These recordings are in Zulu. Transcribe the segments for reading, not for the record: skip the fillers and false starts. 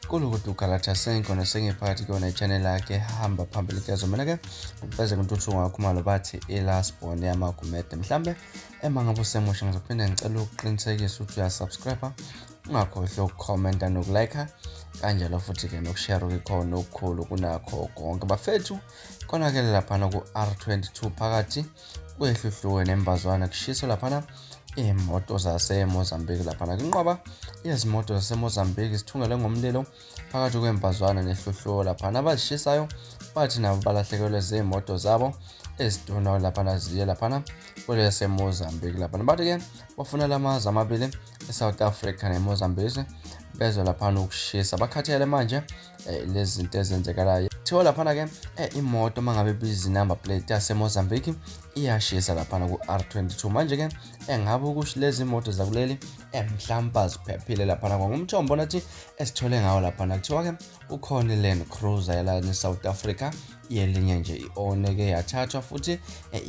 Kulukudu Galatasarayinko nesengiphakathi kuyona i-channel yakhe hamba phambili kezo mina-ke ngikuveze ngentuthuko ngakhumalo bathi i-last born yamagumede mhlambe ema ngabe usemusha ngizophinde ngicela ukuqinisekisa ukuthi uyasubscribe ungakhohlwa ukukhomenta nokulike kanjalo futhi-ke nokushare kwikhona okukhulu kunakho konke bafethu konakele laphana ku-R22 phakathi kwehluhluwe nembazwana kushiswa laphana iy'moto zasemozambique laphana kwinqwaba yezimoto zasemozambique zithungelwe ngomlilo phakathi kwembazwana nehluhluwe laphana abazishisayo bathi nabo balahlekelwe ziy'moto zabo eziduna laphana ziye laphana kweleyasemozambique laphana bathi-ke bafuna la mazwe amabili e-south africa nemozambique bezwe laphana ukushisa bakhathele manje eh, lezi zinto ezenzekalayo kuthiwa laphana-ke eh, imoto uma ngabe ibiza inumber plate yasemozambique iyashisa laphana ku-R22 manje-ke engabe eh, ukusho lezi moto zakuleli mhlawumpe aziphephile laphana kwangumthombo nathi esithole ngawo laphana kuthiwa-ke ukhona i-Land Cruiser yalana e-South Africa yelinye nje i-one-ke yathathwa futhi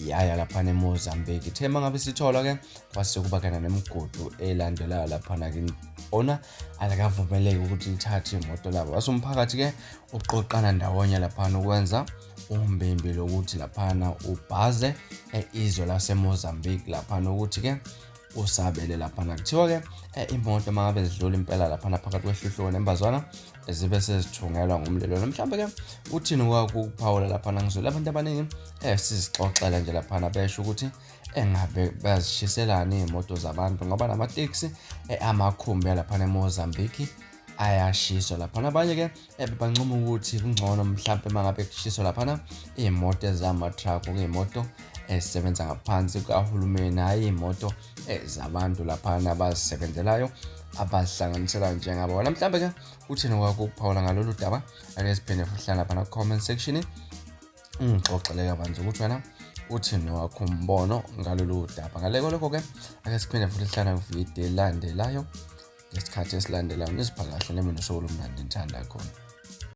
yaya laphana eMozambique ithe uma ngabe isitholwa-ke kwase kuba kena nemigudu elandelayo laphana-ke ona alikavumeleki ukuthi lithathe imoto labo wase umphakathi-ke uqoqana ndawonye laphana ukwenza umbimbi lokuthi laphana ubhaze izwe lasemozambique laphana ukuthi-ke usabele laphana kuthiwa-ke imoto uma ngabe zidlula impela laphana phakathi kwehluhluko nembazwana zibe sezithungelwa ngomlilo mhlawumbe-ke uthini kwakuphawula laphana ngizwele abantu abaningi sizixoxela nje laphana besho ukuthi engabe bayazishiselani iy'moto zabantu ngoba namatekisi amakhumbi alaphana emozambique ayashiswa laphana abanye-ke bebancoma ukuthi kungcono mhlampe uma ngabe kushiswa laphana iy'moto ezama-truck okuyimoto ezisebenza ngaphansi kukahulumeni hhayi iy'moto zabantu laphana abazisebenzelayo abazihlanganisela njengabo wona mhlampe-ke uthini kwakho ukuphawula ngalolu daba ake siphinde futhi hlala laphana ku-comment section ungixoxele kabanzi ukuthi wena uthini wakho umbono ngalolu daba ngale kwalokho-ke ake siphinde futhi sihlala kwividiyo elandelayo ngesikhathi esilandelayo nizipha kahle nami nosuku olumnandi nithanda khona.